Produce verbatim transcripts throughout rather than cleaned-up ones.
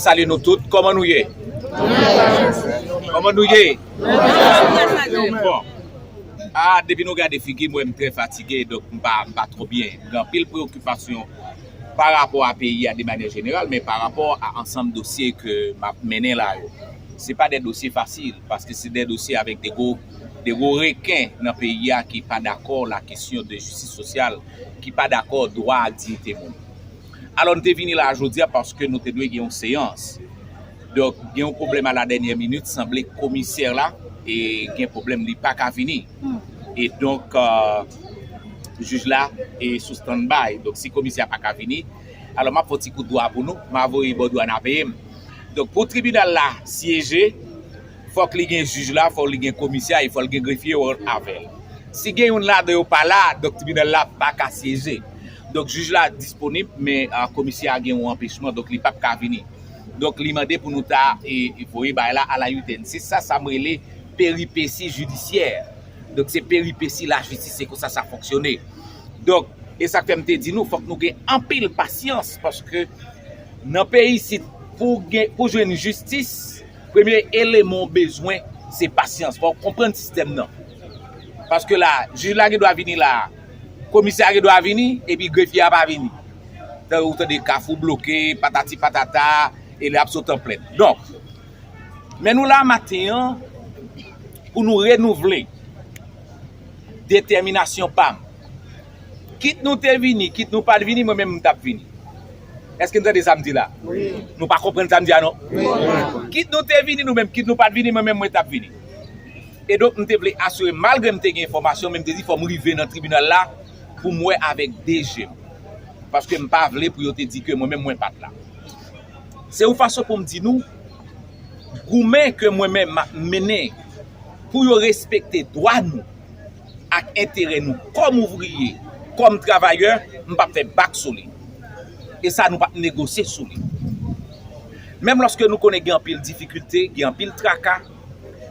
Salye nou tout. Kòman nou ye? Kòman nou ye? Bon. Ah, depi nou gade figi mwen, m trè fatige, donk m pa, m pa twò byen. M gen anpil preokipasyon pa rapò a peyi a de manyè jeneral, men pa rapò a ansanm dosye ke m ap mennen la yo. Se pa de dosye fasil, paske se de dosye avèk de gwo, de gwo reken nan peyi a ki pa dakò la kesyon de jistis sosyal, ki pa dakò dwa ak diyite moun. Alò, n te vini la jodi a paske nou te dwe gen yon seyans. Donk, gen yon pwoblèm a la dènyè minit, sanble komisè la e gen pwoblèm, li pa ka vini. E donk, euh, jij la e sou standby. Donk, si komisè a pa ka vini, alò m ap fè yon ti kout dwa pou nou, m a voye bò dwàn a peye m. Donk, pou tribinal la syeje, fòk li gen jij la, fòk li gen komisè a, e fòk li gen grefye yo avè l. Si gen youn ladan yo pa la, donk tribinal la pa ka syeje. Donk, jij la disponib, men, ah, komisè a gen yon anpechman, donk li p ap ka vini. Donk, li mande pou nou ta, e, e voye bagay la a la itèn. Se sa, sa m rele peripesi jidisyè. Donk, se peripesi lajistis, se konsa sa fonksyone. Donk, e sa k fè m te di nou, fòk nou gen anpil pasyans, paske nan peyi isit, pou gen, pou jwenn jistis, premye eleman w bezwen, se pasyans. Fò w konprann sistèm nan. Paske la, jij la gen dwa vini la, komisè a gen dwa vini, epi grefye a pa vini. Tan ou tande Kafou bloke, patati patata, e lè ap sot an plèt. Donk, men nou la maten an pou nou renouvle detèminasyon pa m. Kit nou te vini, kit nou pa t vini, mwen menm m t ap vini. Èske n tande sa m di la? Wi. Nou pa konprann sa m di a non? Wi. Kit nou te vini nou menm, kit nou pa t vini, mwen menm mwen t ap vini. E donk, m te vle asire, malgre m te gen enfòmasyon, men m te di fò m rive nan tribinal la pou m wè avèk de je m. Paske m pa vle pou yo te di ke mwen menm mwen pa t la. Se yon fason pou m di nou, goumen ke mwen menm m ap mennen pou yo respekte dwa nou ak enterè nou kòm ouvriye, kòm travayè, m p ap fè bak sou li. E sa, nou p ap negosye sou li. Menm lòske nou konnen gen anpil difikilte, gen anpil traka,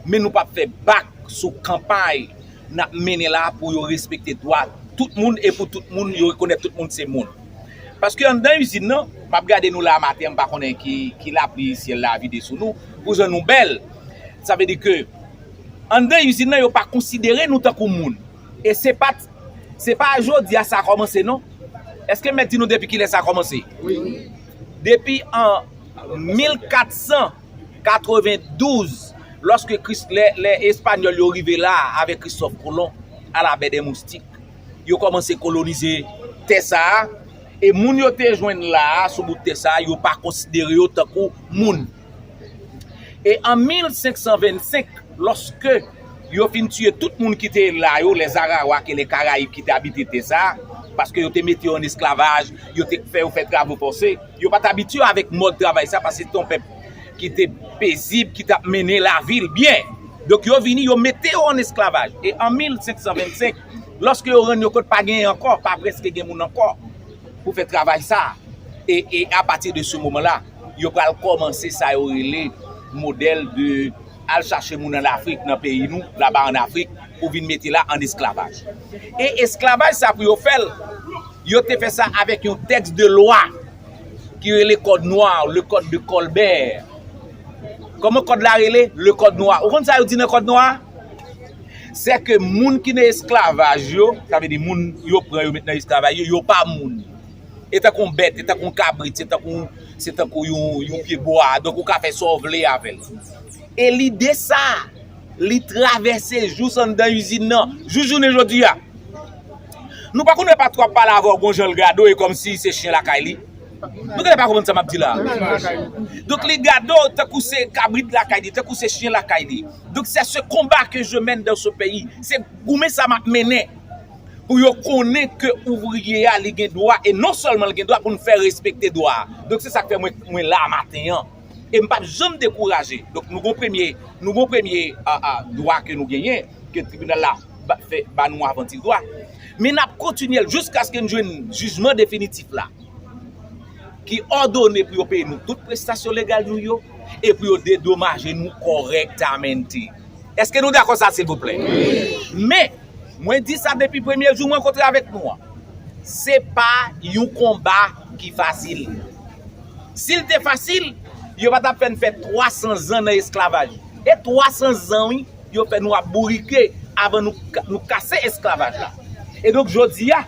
men nou p ap fè bak sou kanpay n ap mennen la pou yo respekte dwa tout moun e pou tout moun, yo rekonèt tout moun se moun. Paske anndan izin nan, m ap gade nou la maten an, m pa konnen ki, ki lapli syèl la vide sou nou, pou jan nou bèl. Sa vle di ke anndan izin nan, yo pa konsidere nou tankou moun. E se pa, se pa jodi a sa kòmanse non. Èske m mèt di nou depi kilè sa kòmanse? Wi. Depi an mil kat san katrevendouz, lòske Kris, lè, lè Espanyòl yo rive la avèk Kristòf Kolon, a la bè dè moustik, yo kòmanse kolonize tè sa a, e moun yo te jwenn la a, sou bout tè sa a, yo pa konsidere yo tankou moun. E an mil senk san vennsenk, lòske yo fin tiye tout moun ki te la yo, lè Arawak e lè Karayib ki te abite tè sa a, paske yo te mete yo an esklavaj, yo te fè yo fè travo fòse, yo pa t abitye avèk mòd travay sa, paske se te yon pèp ki te pezib, ki t ap mennen lavi l byen. Donk, yo vini, yo mete yo an esklavaj. E an mil senk san vennsenk, lòske yo rann yo kont pa genyen ankò, pa prèske gen moun ankò pou fè travay sa. E, e apati de se moman la, yo pral kòmanse sa yo rele modèl de al chache moun an Afrik, nan peyi nou, laba an Afrik, pou vin mete la an esklavaj. E esklavaj sa, pou yo fè l, yo te fè sa avèk yon tèks de lwa ki rele Kòd Nwa, le Code de Colbert. Kòman kòd la rele? Le Code Noir. Ou konn sa yo di nan Kòd Nwa a? Se ke moun ki nan esklavaj yo, sa vle di moun yo pran yo met nan esklavaj yo, yo pa moun. E tankou yon bèt, e tankou yon kabrit, se tankou, se tankou yon, yon pye bwa. Donk, ou ka fè sa w vle avè l. E lide sa, li travèse jous anndan izin nan, jous jounen jodi a. Nou pa konn wè patwon ap pale avè w gon jan l gade w, e kòmsi se chen lakay li. Nou genlè pa konprann sa m ap di la. Donk, li gade w tankou se kabrit lakay li, tankou se chen lakay li. Donc, c'est ce combat que je mène dans ce pays. Se goumen sa m ap mennen. Pou yo konnen ke ouvriye a, li gen dwa, e non sèlman li gen dwa, pou n fè respekte dwa a. Donk, se sa k fè mwen, mwen la maten an. E m p ap janm dekouraje. Donk, nou gon premye, nou gon premye, a, a, dwa ke nou genyen, ke tribinal la ba, fè, ba nou avan ti dwa. Men n ap kontinye l jiskaske n jwenn jijman definitif la, ki òdone pou yo peye nou tout prestasyon legal nou yo, e pou yo dedomaje nou kòrèktamente. Èske nou dakò sa, silvouplè? Men, mwen di sa depi premye jou m rankontre avèk nou an. Se pa yon konba ki fasil. Si l te fasil, Yo pa t ap fè n fè twa san zan nan esklavaj. E twa san zan, wi, yo fè nou ap bourike avan nou, ka- nou kase esklavaj la. E donk, jodi a,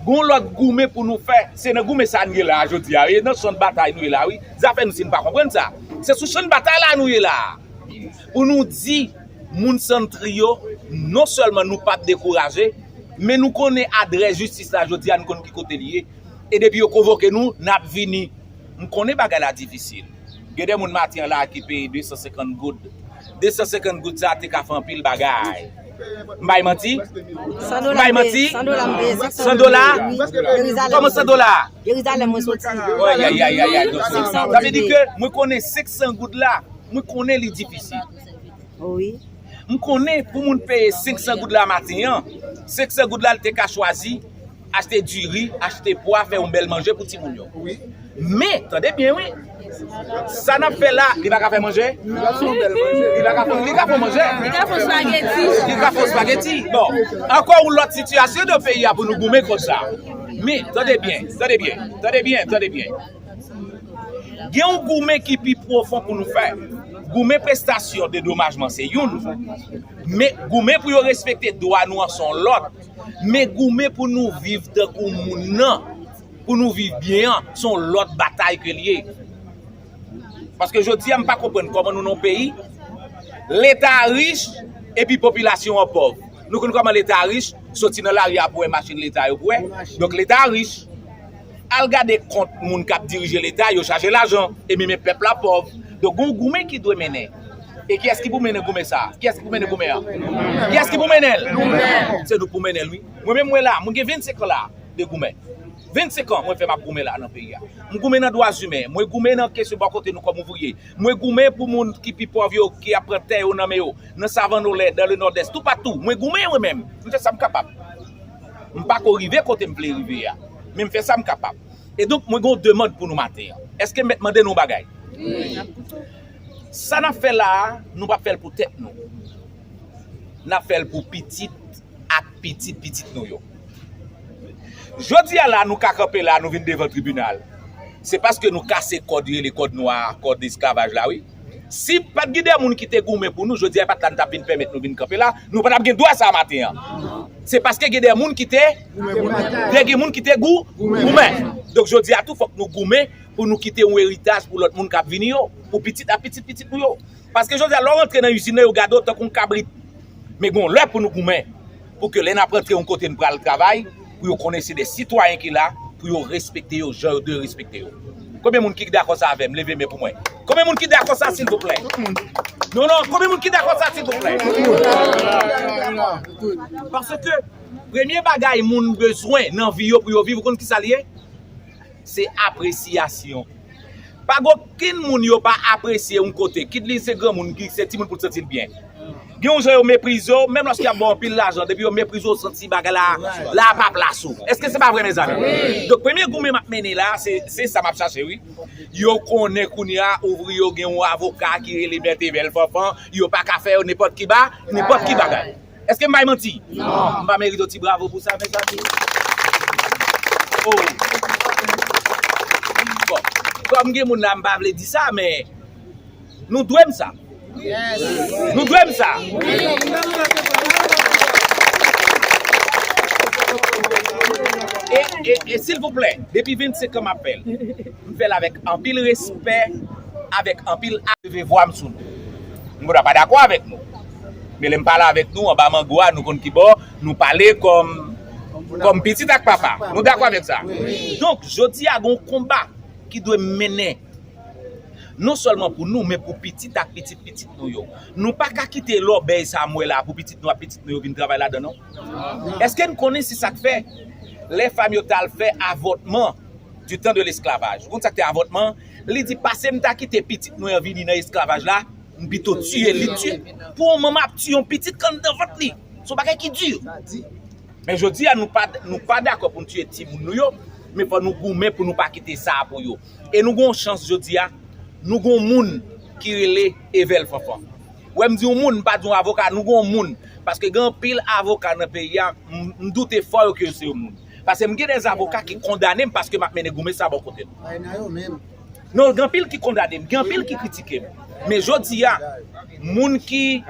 gon lòt goumen pou nou fè. Se nan goumen sa n ye la a jodi a, wi. E nan chan batay nou ye la, wi. Zafè nou, si n pa konprann sa. Se sou chan batay la nou ye la a. Pou nou di moun Santri yo, non sèlman nou p ap dekouraje, men nou konnen adrès jistis la jodi a, nou konn ki kote li ye. E depi yo konvoke nou, n ap vini. M konnen bagay la difisil. Gen de moun maten an la ki peye de san senkant goud. De san senkant goud sa a te ka fè anpil bagay. M bay manti? M bay manti? San dola? Kòman san dola? Jerizalèm mwen soti. Sa vle di ke mwen konnen senk san goud la, mwen konnen li difisil. M konnen pou moun peye senk san goud la maten an, senk san goud la, l te ka chwazi achte diri, achte pwa, fè yon bèl manje pou timoun yo. Men, tande byen, wi. Sa n ap fè la, li pa ka fè manje? Li pa ka fè, li ka fè manje. Li ka fè spageti. Li ka fè spageti. Bon, ankò yon lòt sitiyasyon nan peyi a pou nou goumen kont sa. Men, tande byen, tande byen, tande byen, tande byen. Gen yon goumen ki pi pwofon pou nou fè. Goumen prestasyon dedomajman se youn. Men goumen pou yo respekte dwa nou an se yon lòt. Men goumen pou nou viv tankou moun nan, pou nou viv byen an, se yon lòt batay ke l ye. Paske jodi a, m pa konprann kòman nou nan yon peyi, Leta rich, epi popilasyon an pòv. Nou konn kòman Leta rich, soti nan lari a pou wè machin Leta yo pou wè. Donk, Leta rich. Al gade kont moun k ap dirije Leta, yo chaje lajan, epi men pèp la pòv. Donk, gon goumen ki dwe mennen. E kiyès ki pou mennen goumen sa a? Kiyès ki pou mennen goumen an? Kiyès ki pou mennen l? Se nou pou mennen l, wi. Mwen menm, mwen la, mwen gen vennsenk an la, de goumen. Vennsenk an, mwen fè m ap goumen la nan peyi a. M goumen nan dwa imen, mwen goumen nan kesyon bò kote nou kòm ouvriye. Mwen goumen pou moun ki pi pòv yo, ki ap pran tè yo nan men yo, nan Savann Olè, dans le Nord-Est, toupatou. Mwen goumen, mwen menm. M fè sa m kapab. M pa ko rive kote m vle rive a, men m fè sa m kapab. E donk, mwen gen yon demann pou nou maten an. Èske m mèt mande nou yon bagay? Sa n ap fè la a, nou p ap fè l pou tèt nou. N ap fè l pou pitit ak pitit pitit nou yo. Jodi a la, nou ka kanpe la, nou vin devan tribinal. Se paske nou kase kòd, rele kòd nwa a, kòd esklavaj la, wi. Si pa t gen de moun ki te goumen pou nou, jodi a, e pa t la n t ap vin pèmèt nou vin kanpe la, nou pa t ap gen dwa sa a maten an. Se paske gen de moun ki te, te gen moun ki te gou, goumen. Donk, jodi a tou, fòk nou goumen pou nou kite yon eritaj pou lòt moun k ap vini yo, pou pitit ak pitit pitit nou yo. Paske jodi a, lè w rantre nan izin nan, yo gade w tankou yon kabrit. Men gon lè pou nou goumen, pou ke lè n ap rantre yon kote n pral travay, pou yo konnen se de sitwayen ki la, pou yo respekte yo jan yo dwe respekte yo. Konbyen moun ki dakò sa avè m? Leve men pou mwen. Konbyen moun ki dakò sa, silvouplè? Non, non, konbyen moun ki dakò sa, silvouplè? Paske premye bagay moun bezwen nan vi yo pou yo viv, ou konn ki sa l ye? Se apresyasyon. Pa gen okenn moun yo pa apresye yon kote, kit li se granmoun, kit se timoun pou l santi l byen. Gen yon jan yo meprize w, menm lòske y ap ba w anpil lajan, depi yo meprize w, w santi bagay la, la pa plas ou. Èske se pa vre, mezanmi? Donk, premye goumen m ap mennen la, se, se sa m ap chache, wi. Yo konnen kounye a, ouvriye yo gen yon avoka ki rele Mèt Evel Fanfan, yo pa ka fè yo nenpòt ki ba, nenpòt ki bagay. Èske m bay manti? Non. M pa merite yon ti bravo pou sa, mezanmi? Oh. Bon, kòm gen moun la, m pa vle di sa, men nou dwe m sa. Nou dwe m sa. E, e, e silvouplè, depi vennsenk an m ap fè l. M fè l avèk anpil respè, avèk anpil a-, leve vwa m sou nou. M gendwa pa dakò avèk nou. Men lè m pale avèk nou anba mango a, nou konn ki bò nou pale kòm, kòm pitit ak papa. Nou dakò avèk sa? Donk, jodi a, gen yon konba ki dwe mennen. Non sèlman pou nou, men pou pitit ak pitit pitit nou yo. Nou pa ka kite lòbèy sa m wè la pou pitit nou ak pitit nou yo vin travay ladan, non. Èske n konnen se sa k fè lè fanm yo t al fè avòtman du temps de l'esclavage? Ou konn sa k te avòtman? Li di, pase m ta kite pitit mwen an vini nan esklavaj la, m pito tiye l. Li tiye. Pou yon manman ap tiye yon pitit k anndan vant li. Se yon bagay ki di. Men jodi a, nou pa, nou pa dakò pou n tiye timoun nou yo, men fò nou goumen pou nou pa kite sa a pou yo. E nou gen yon chans jodi a, nou gen yon moun ki rele Evel Fanfan. Wè, m di yon moun, m pa di yon avoka, nou gen yon moun. Paske gen anpil avoka nan peyi a, m, m doute fò yo ke se yon moun. Paske m gen de avoka ki kondane m paske m ap mennen goumen sa bò kote nou. Ay, nan yo menm. Non, gen anpil ki kondane m, gen anpil ki kritike m. Men jodi a, moun ki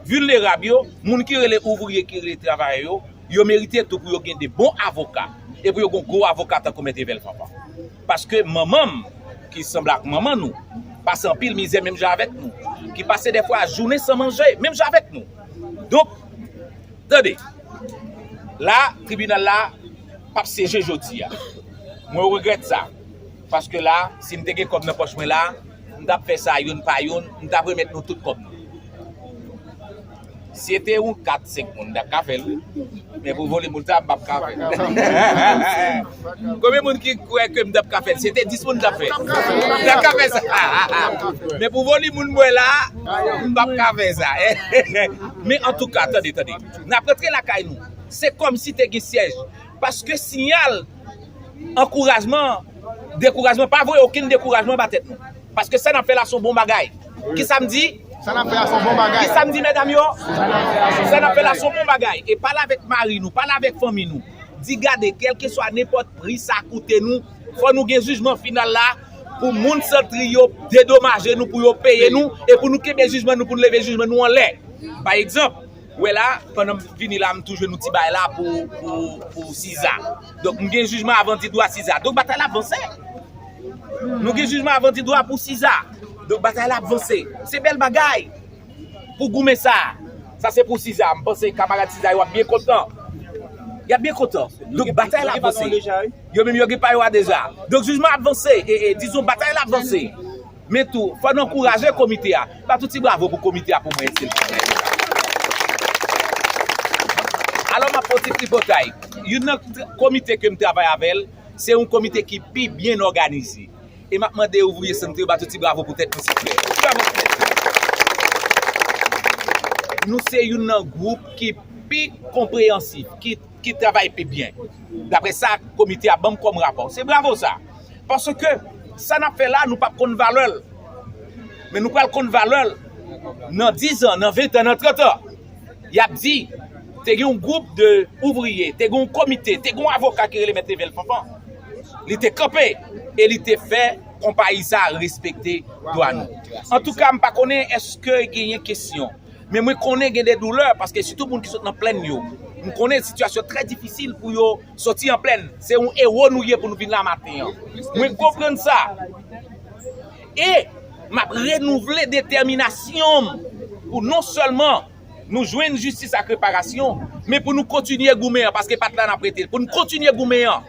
vilnerab yo, moun ki rele ouvriye, ki rele travayè yo, yo merite tou pou yo gen de bon avoka. E pou yo gen gwo avoka tankou Mèt Evel Fanfan. Paske manman m, ki sanble ak manman nou, pase anpil mizè menm jan avèk nou, ki pase dèfwa jounen san manje menm jan avèk nou. Donk, tande, la, tribinal la p ap syeje jodi a. Mwen regrèt sa. Paske la, si m te gen kòb nan pòch mwen la, m t ap fè sa youn pa youn, m t ap remèt nou tout kòb nou. Si se te yon kat, senk moun, m t ap ka fè l, wi. Men pou volim moun sa, m p ap ka fè l. Konbyen moun ki kwè ke m t ap ka fè l? Si se te dis moun, m t ap fè l. M t ap ka fè sa. Men pou volim moun m wè la, m p ap ka fè sa. Men antouka, tande, tande. N ap rantre lakay nou. Se kòmsi te gen syèj. Paske siyal ankourajman, dekourajman, pa voye okenn dekourajman ba tèt nou. Paske sa n ap fè la se yon bon bagay. Kisa m di? Sa n ap fè la se yon bon bagay. Kisa m di, medam yo? Sa n ap fè la se yon bon bagay. E pale avèk mari nou, pale avèk fanmi nou. Di gade, kèlkeswa nenpòt pri sa koute nou, fò nou gen jijman final la pou moun Sentry yo dedomaje nou, pou yo peye nou, e pou nou kenbe jijman nou, pou nou leve jijman nou anlè. Pa egzanp, wè la, pandan m vini la, m tou jwenn yon ti bagay la pou, pou, pou Siza. Donk, m gen jijman avan di dwa Siza. Donk, batay la ap vanse. Nou gen jijman avan di dwa pou Siza. Donk, batay la ap vanse. Se bèl bagay pou goumen sa. Sa se pou Siza. M panse kamarad Siza yo ap byen kontan. Y ap byen kontan. Donk, batay la ap vanse. Yo menm yo gen pa yo a deja. Donk, jijman ap vanse. E, e, dizon, batay la ap vanse. Men tou, fò n ankouraje komite a. Bat yon ti bravo pou komite a pou mwen, silvouplè. Alò, m ap fè yon ti tripotay. Youn nan t-, komite ke m travay avè l, se yon komite ki pi byen òganize. E m ap mande ouvriye Sentry yo bat yon ti bravo pou tèt nou, silvouplè. Ti bravo pou tèt nou. Nou se youn nan gwoup ki pi konpreyansif, ki ki travay pi byen. Daprè sa komite a ban m kòm rapò. Se bravo sa. Paske sa n ap fè la, nou p ap konn valè l. Men nou pral konn valè l nan diz an, nan ven an, nan trant an. Y ap di, te gen yon gwoup de ouvriye, te gen yon komite, te gen yon avoka ki rele Mèt Evel Fanfan. Li te kanpe e li te fè konpayi sa respekte dwa nou. Antouka, m pa konnen èske genyen kesyon. Men mwen konnen gen de doulè, paske sitou moun ki sot nan plèn yo. M konnen sitiyasyon trè difisil pou yo soti an plèn. Se yon ewo nou ye pou nou vin la maten an. Mwen konprann sa. E m ap renouvle detèminasyon m pou non sèlman nou jwenn jistis ak reparasyon, men pou nou kontinye goumen an, paske pa t la n ap rete, pou nou kontinye goumen an,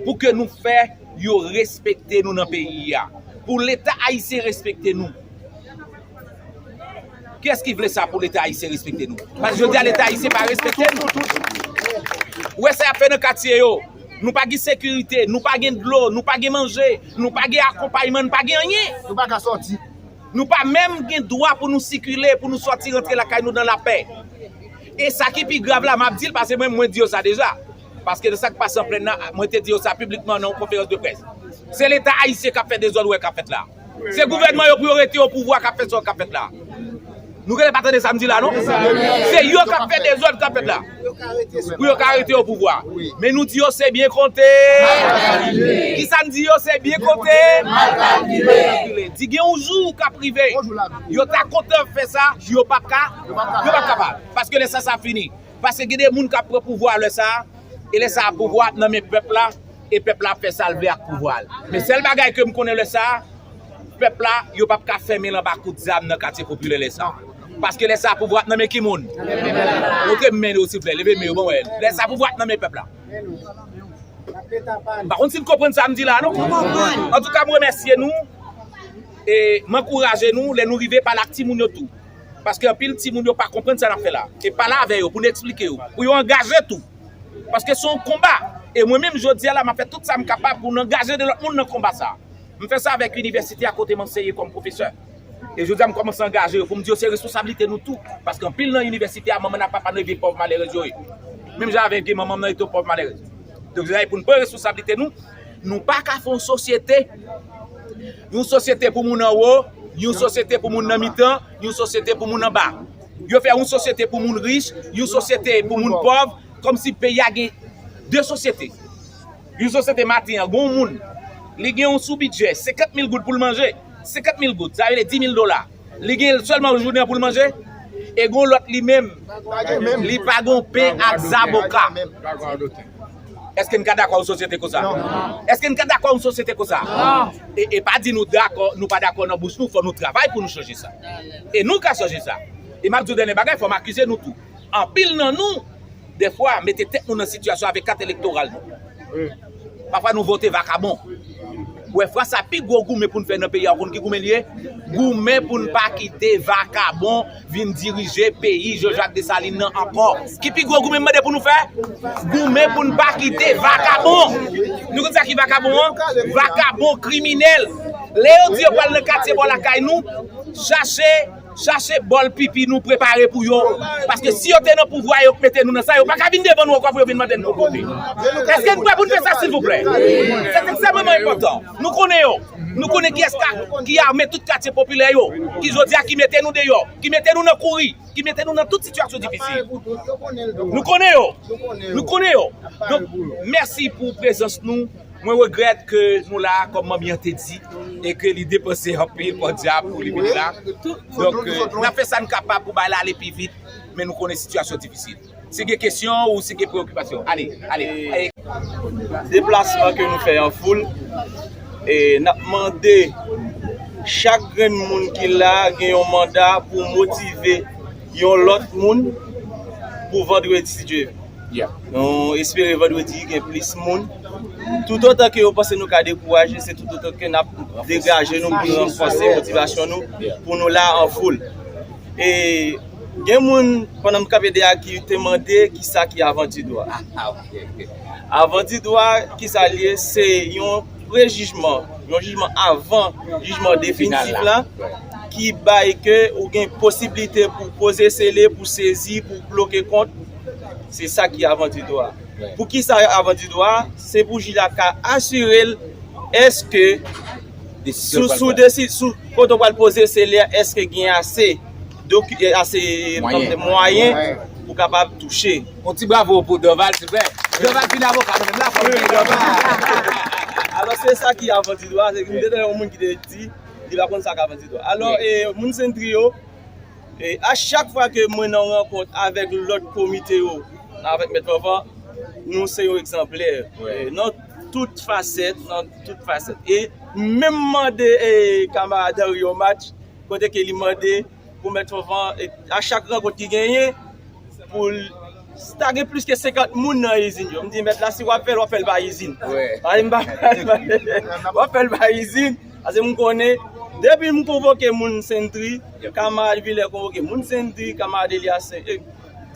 pou ke nou fè yo respekte nou nan peyi a, pou Leta ayisyen respekte nou. Kiyès ki vle sa pou Leta ayisyen respekte nou? Paske jodi a Leta ayisyen pa respekte nou. Ou wè sa y ap fè nan katye yo. Nou pa gen sekirite, nou pa gen dlo, nou pa gen manje, nou pa gen akonpayman, nou pa gen anyen. Nou pa ka sòti. Nou pa menm gen dwa pou nou sikile, pou nou sòti rantre lakay nou nan lapè. E sa ki pi grav la, m ap di l, paske mwen, mwen di yo sa deja. Paske de sa k pase an plèn nan, mwen te di yo sa piblikman nan yon konferans de près. Se Leta ayisyen k ap fè dezòd ou wè k ap fèt la. Se gouvènman yo pou yo rete o pouvwa k ap fè sa k ap fèt la. Nou genlè pa tande sa m di la, non? Se yo k ap fè dezòd k ap fèt la. Pou yo ka rete o pouvwa. Men nou di yo se byen konte. Kisa n di yo se byen konte? Di gen yon jou k ap rive. Yo ta kontan fè sa, yo p ap ka, yo p ap kapab. Paske lè sa, sa fini. Paske gen de moun k ap pran pouvwa lè sa, e lè sa a pouvwa ap nan men pèp la, e pèp la ap fè sa l vle ak pouvwa l. Men sèl bagay ke m konnen lè sa a, pèp la, yo p ap ka fèmen l anba kout zam nan katye popilè lè sa a. Paske lè sa a pouvwa ap nan men ki moun? Montre m men yo silvouplè, leve men yo ban m wè. Lè sa a pouvwa ap nan men pèp la. M pa konn si n konprann sa m di la, non? Antouka, m remèsye nou, e m ankouraje nou, lè nou rive pale ak timoun yo tou. Paske anpil timoun yo pa konprann sa n ap fè la. E pale avè yo pou n eksplike yo, pou yo angaje tou. Paske se yon konba. E mwen menm, jodi a la, m ap fè tout sa m kapab pou n angaje de lòt moun nan konba sa. M fè sa avèk inivèsite a kote m anseye kòm pwofesè. E jodi a, m kòmanse angaje yo pou m di yo se responsablite nou tou. Paske anpil nan inivèsite a, manman n ak papa n yo vye pòv malerèz yo ye. Menm jan avèk manman m nan, li te yon pòv malerèz. Donk, se pou n pran responsablite nou. Nou pa ka fè yon sosyete, yon sosyete pou moun anwo, yon sosyete pou moun nan mitan, yon sosyete pou moun anba. Yo fè yon sosyete pou moun rich, yon sosyete pou moun pòv, kòmsi peyi a gen de sosyete. Yon sosyete maten an, gen yon moun Li gen yon sou bidjè, senkant mil goud pou l manje. Senkant mil goud, sa vle di di mil dola. Li gen sèlman jounen an pou l manje. E gon lòt li menm, li pa gon pen ak zaboka. Èske n ka dakò yon sosyete konsa? Èske n ka dakò yon sosyete konsa? E, e pa di nou dakò, nou pa dakò nan bouch nou, fò nou travay pou nou chanje sa. E nou ka chanje sa. E m ap di w dènye bagay, fò m akize nou tou. Anpil nan nou, dèfwa, mete tèt nou nan sitiyasyon avèk kat elektoral nou. Pafwa nou vote vakabon. Ou wè, Frans sa pi gwo goumen pou n fè nan peyi a, ou konn ki goumen li ye? Goumen pou n pa kite vakabon vin dirije peyi Jean-Jacques Dessalines nan ankò. Ki pi gwo goumen m mande pou nou fè? Goumen pou n pa kite vakabon. Nou konn sa ki vakabon an? Vakabon kriminèl. Lè yo di yo pral nan katye bò lakay nou, chache, chache bòl pipi nou prepare pou yo. Paske si yo te nan pouvwa, yo mete nou nan sa, yo pa ka vin devan nou ankò pou yo vin mande n nou vote. Èske n prè pou n fè sa, silvouplè? Se ekstrèmeman enpòtan. Nou konnen yo. Nou konnen kiyès ka, ki ame tout katye popilè yo, ki jodi a ki mete nou deyò, ki mete nou nan kouri, ki mete nou nan tout sitiyasyon difisil. Nou konnen yo. Nou konnen yo. Donk, mèsi pou prezans nou. Mwen regrèt ke nou la, kòm manmi an te di, e ke li depanse anpil pòdyab pou li vin la. Donk, euh, n ap fè sa n kapab pou bagay la ale pi vit, men nou konnen sitiyasyon difisil. Si gen kesyon ou si gen preokipasyon, ale, ale. Deplasman ke nou fè an foul, e n ap mande chak grenn moun ki la gen yon manda pou motive yon lòt moun pou vandredi, si Dye vle. Nou espere vandredi gen plis moun. Toutotan ke yo panse nou ka dekouraje, se toutotan ke n ap degaje nou pou nou ranfòse motivasyon nou, pou nou la an foul. E gen moun, pandan m kanpe de a, ki te mande kisa ki avanti dwa. Avanti dwa, kisa l ye? Se yon prejijman, yon jijman avan jijman definitif la, ki bay ke ou gen posiblite pou poze sele, pou sezi, pou bloke kont. Se sa ki avanti dwa. Pou kisa avanti dwa? Se pou jij la ka asire l, èske sou, sou desi-, sou kote w pral poze sele a, èske gen ase doki-, e, ase mwayen pou kapab touche. Yon ti bravo pou Dorval, silvouplè. Dorval vin avoka nou menm la, fò nou di Dorval. Alò, se sa ki avanti dwa, se ki m te tande yon moun ki te di, li pa konn sa k avanti dwa. Alò, e, moun Sentri yo, e, a chak fwa ke mwen nan rankont avèk lòt komite yo, avèk Mèt Fanfan, nou se yon egzanplè. E, nan tout fasèt, nan tout fasèt. E menm mande, e, kamarad Henry yon match, kote ke li mande pou Mèt Fanfan, e, a chak rankont ki genyen, pou l, si ta gen plis ke senkant moun nan izin yo. M di, mèt la, si w ap fè l, w ap fè l pa izin. Paske m pa, w ap fè l pa izin. Paske m konnen, depi m konvoke moun Sentri, kamarad Vilè konvoke moun Sentri, kamarad Elias, e,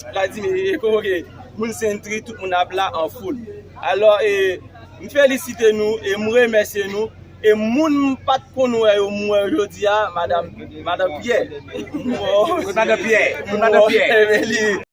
Vladimir konvoke moun Sentri, tout moun ap la an foul. Alò, e, m felisite nou e m remèsye nou. E moun m pa t konn wè yo, m wè yo jodi a, madanm, madanm Pyè. Madanm Pyè, madanm Pyè.